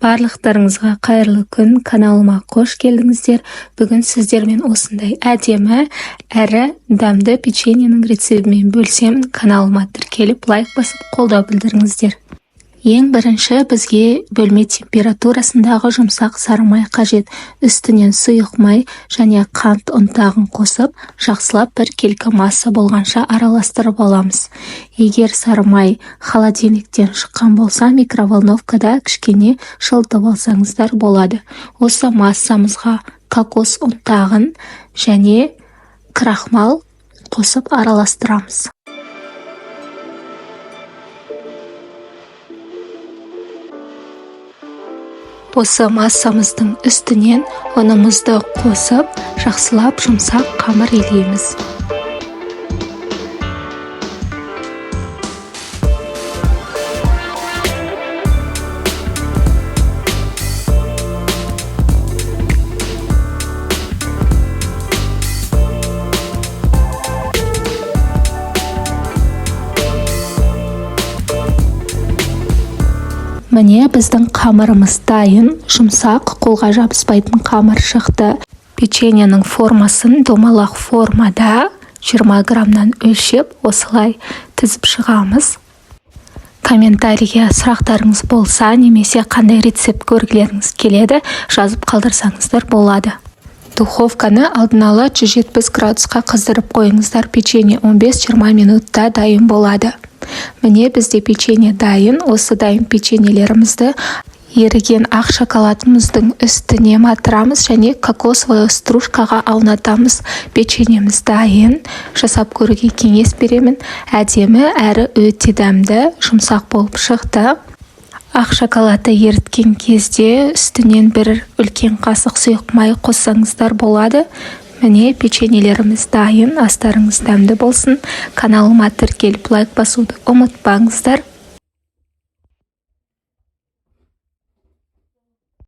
Барлықтарыңызға қайырлы күн! Каналыма қош келдіңіздер! Бүгін сіздермен осындай әдемі әрі дәмді печеньенің рецептімен бөлісемін. Каналыма тіркеліп, лайк басып, қолдау білдіріңіздер. Ең бірінші бізге бөлме температурасындағы жұмсақ сары май қажет. Үстінен сұйық май және қант ұнтағын қосып, жақсылап біркелкі масса болғанша араластырып аламыз. Егер сары май холодильниктен шыққан болса, микроволновкада кішкене жылытып алсаңыздар болады. Осы массамызға кокос ұнтағын және крахмал қосып араластырамыз. Осы массамыздың үстінен ұнымызды қосып, жақсылап жұмсақ қамыр илейміз. Міне, біздің қамырымыз дайын. Жұмсақ, қолға жабыспайтын қамыр шықты. Печеньенің формасын домалақ формада 20 граммнан өлшеп, осылай тізіп шығамыз. Комментарийге сұрақтарыңыз болса немесе қандай рецепт көргілеріңіз келеді, жазып қалдырсаңыздар болады. Духовканы алдын ала 170 градусқа қыздырып қойыңыздар. Печенье 15-20 минутта дайын болады. Міне, бізде печенье дайын. Осы дайын печеньелерімізді еріген ақ шоколадымыздың үстіне матырамыз және кокосовый стружкаға аунатамыз. Печеньеміз дайын. Жасап көруге кеңес беремін. Әдемі әрі өте дәмді, жұмсақ болып шықты. Ақ шоколадты еріткен кезде үстінен бір үлкен қасық сұйық май қоссаңыздар болады. Міне, печеньелеріміз дайын. Астарыңыз дәмді болсын! Каналыма тіркеліп, лайк басуды ұмытпаңыздар.